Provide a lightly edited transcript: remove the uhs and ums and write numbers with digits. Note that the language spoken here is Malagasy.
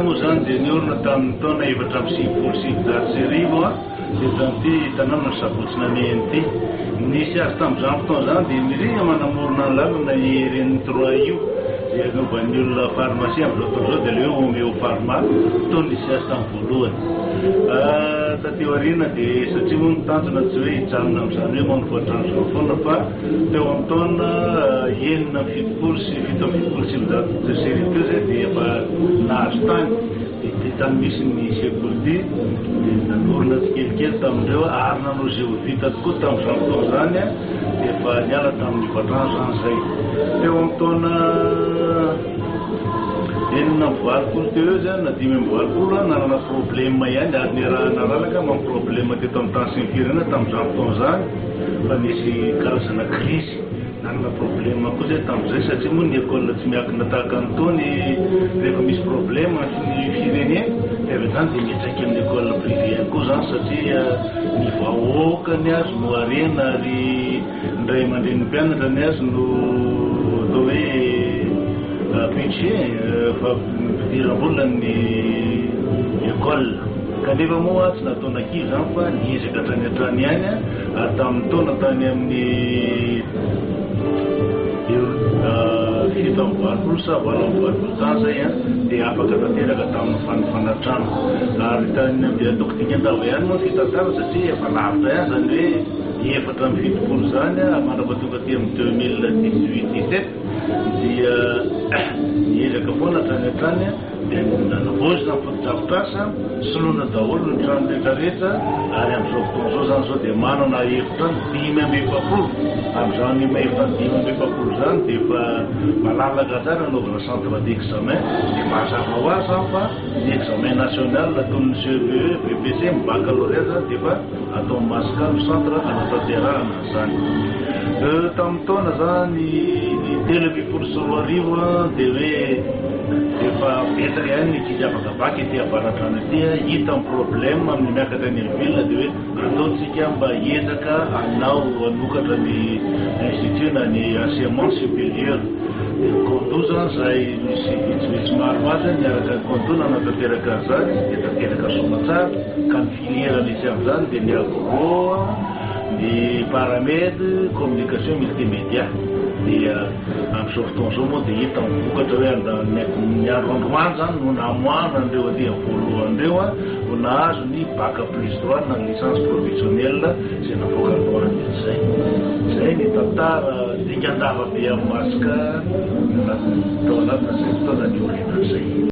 moa izany dia niorina tamin'ny taona 1994 teto amin'ity tanànan'i Sabotsy Namehana ity. Nisy azy tamin'izany fotoana izany dia mirina manamorona ny lalana i RN trois io izay anaovan'ny olona pharmacie amin'izao fotoana izao dia ilay hoe homéopharma tao nisy azy tamin'ny voalohany. Taty aoriana dia satria moa ny tanjona tsy hoe hijanona amin'izany hoe manofa trano izany foana fa teo amin'ny taona 1976 teo izay dia efa nahazo tany dia ity tany misy ny sekoly ity dia nanorina tsikelikely tamin'ireo ary nanao izay ho vita tokoa tamin'izany fotoana izany dia efa niala tamin'ny hofantrano izany izay. Teo amin'ny taona 86 teo eo izany na 85 nanana problème ihany ary niarahana angamba ny problème teto amin'ny tany sy ny firenena tamin'izany fotoana izany fa nisy karazana crise. Nanana problème koa zay tamin'izay satria moa ny école tsy miankina tahaka an'itony rehefa misy problème ny firenena dia avy hatrany dia miantraika amin'ny école privée ihany koa zany satria ny vahoaka ny azy no harena ary ny ray aman-drenin'ny mpianatra ny azy no atao hoe budget fampidiram-bola ny école. Kanefa moa tsy nataona kivy izany fa niezaka hatrany hatrany ihany ary tamin'ny taona tany amin'ny 87 sa 88 tany izay dia afaka tanteraka tamin'ny fanofana trano. Ary tany dia ataoko dingan-dava ihany moa ny fitantarana satria efa lavitra ihany izany hoe 74 izany mandra-pahatonga aty amin'ny 2018 17 dia niezaka foana hatrany hatrany dia nanavaozina ny fotodrafitrasa, soloina daholo ny trano rehetra rehetra ary amin'izao fotoana izao izany izao dia manana efitrano 45. Amin'izany efitrano 45 izany dia efa malalaka tsara anaovana centre d'examen dia mazava ho azy izany fa ny examen national toy ny CEPE, BEPC, ny baccalauréat izany dia efa atao Masca no centre anatanterahana an'izany. Tamin'ny taona izany 2013 dia hoe efa betsaka ihany ny ankizy afaka bac ety Avaradrano ety, hita ny problème amin'ny miakatra any amin'ny ville dia hoe ataontsika mba hiezaka hanao hanokatra ny institut na ny enseignement supérieur. Dia ny Kondo izany izay misy vitsivitsy maromaro izany niaraka ny Kondo nanatanteraka an'izany dia tanteraka soamantsara ka ny filière misy amin'izany dia ny agro, ny paramed, communication multimédia. Dia amin'izao fotoana izao moa dia hita ny vokatra hoe ny andro androany izany no namoahana an'ireo andiany voalohany ireo ho nahazo ny bac plus trois na ny licence professionnelle izay navoaka androany izay. Izay ny tantara dingan-dava be amin'ny Masca tao anatin'izay fotoana.